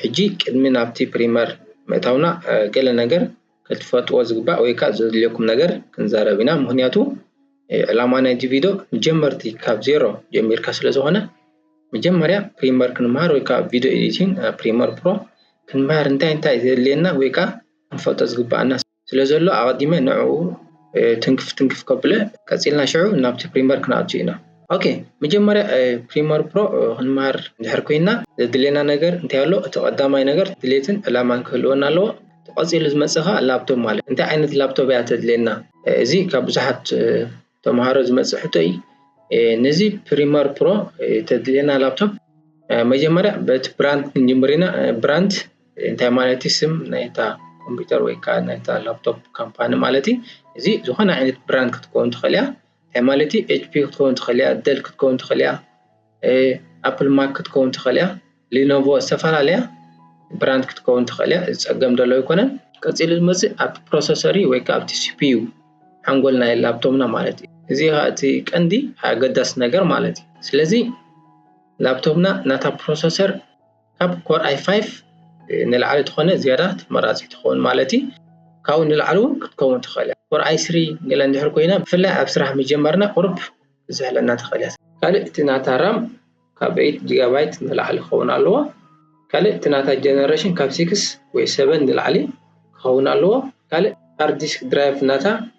ሕጂ ቅድሚ ናብቲ ፕሪመር ምእታውና ገለ ነገር ክትፈጥዎ ዝግባእ ወይ ከዓ ዘድልየኩም ነገር ክንዛረብ ኢና። ምክንያቱ ዕላማ ናይቲ ቪድዮ ንጀመርቲ ካብ ዜሮ ጀሚርካ ስለ ዝኾነ መጀመርያ ፕሪመር ክንመሃር ወይ ከዓ ቪድዮ ኤዲቲንግ ፕሪመር ፕሮ ክንመሃር እንታይ እንታይ ዘድልየና ወይ ከዓ ክንፈልጦ ዝግባኣና ስለ ዘሎ ኣቐዲመ ንዕኡ ትንክፍ ትንክፍ ከብለ ቀፂልና ሽዑ ናብቲ ፕሪመር ክንኣቱ ኢና። ኦኬ፣ መጀመርያ ፕሪመር ፕሮ ክንመሃር እንድሕር ኮይና ዘድልየና ነገር እንታይ ኣሎ? እቲ ቀዳማይ ነገር ድሌትን ዕላማን ክህልወና ኣለዎ። ቀፂሉ ዝመፅእ ከዓ ላፕቶፕ ማለት እንታይ ዓይነት ላፕቶፕ እያ ተድልየና? እዚ ካብ ብዙሓት ተምሃሮ ዝመፅእ ሕቶ እዩ። ነዚ ፕሪመር ፕሮ ተድልየና ላፕቶፕ መጀመርያ በቲ ብራንድ ክንጅምር ኢና። ብራንድ እንታይ ማለት እዩ? ስም ናይታ ኮምፒውተር ወይ ከዓ ናይታ ላፕቶፕ ካምፓኒ ማለት እዩ። እዚ ዝኾነ ዓይነት ብራንድ ክትከውን ትኽእል እያ። እንታይ ማለት እዩ? ኤች ፒ ክትከውን ትኽእል እያ፣ ደል ክትከውን ትኽእል እያ፣ ኣፕል ማክ ክትከውን ትኽእል እያ፣ ሊኖቮ፣ ዝተፈላለያ ብራንድ ክትከውን ትኽእል እያ። ዝፀገም ደሎ ኣይኮነን። ቀፂሉ ዝመፅእ ኣብቲ ፕሮሰሰር እዩ ወይ ከዓ ኣብቲ ሲፒዩ ሓንጎል ናይ ላፕቶፕና ማለት እዩ። እዚ ከዓ እቲ ቀንዲ ኣገዳሲ ነገር ማለት እዩ። ስለዚ ላፕቶፕና ናታ ፕሮሰሰር ካብ ኮር ኣይ ፋይቭ ንላዕሊ ትኾነ ዝያዳ ተመራፂ ትኸውን ማለት እዩ። ካብኡ ንላዕሊ እውን ክትከውን ትኽእል እያ። ኮር ኣይ ስሪ ገለ እንድሕር ኮይና ብፍላይ ኣብ ስራሕ ምጀመርና ቁሩብ ዝሕለና ትኽእል እያ። ካልእ እቲ ናታ ራም ካብ ኤይት ጊጋባይት ንላዕሊ ክኸውን ኣለዎ። ካልእ እቲ ናታ ጀነሬሽን ካብ ሲክስ ወይ ሰቨን ንላዕሊ ክኸውን ኣለዎ። ካልእ ሃርድ ዲስክ ድራይቭ ናታ